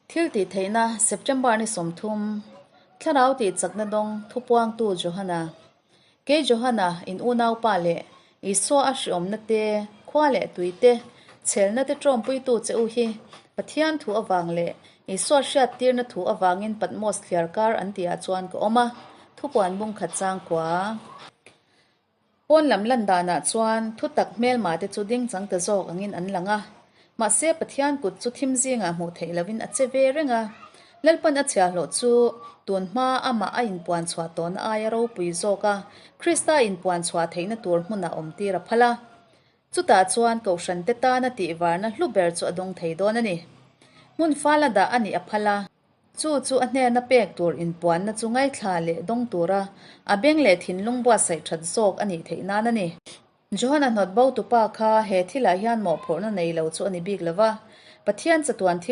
Thil tih theihna, September ni 30, Thlarau tih chakna dawng thupuangtu Johana. Kei Johana, in unaupa leh Isua a hriawmna te, khua leh tui te, chhelna te ṭawmpuitu che u hi Pathian thu avang leh Isua hriattirna thu avangin Patmos thliar kar an tihah chuan ka awm a, thupuan bung khat chang kua. Pawn lam lan danah chuan thutak hmelma te chu ding chang ta zawk angin an lang a. Mahse Pathian kut chu thim zingah hmuh theih lohin a che ve reng a. Lalpan a chhiahhlawh chu tun hma amah a inpuan chhuah tawhna aia ropui zawk a, Krista inpuan chhuah theihna tur hmunah awm tir a phal a. Chutah chuan Kohhran te tana tihvarna hlu ber chu a dawng thei dawn a ni. Hmun fala dah a nih a phal a. Chu chu a hnena pek tur inpuanna chu ngaithla leh dawng tura a beng leh thinlung buatsaih that zawk a nih theih nan a ni. Johana hnawt bo tupa kha he thilah hian mawhphurhna nei lo chu a ni bik lo va, Pathian chatuan thil.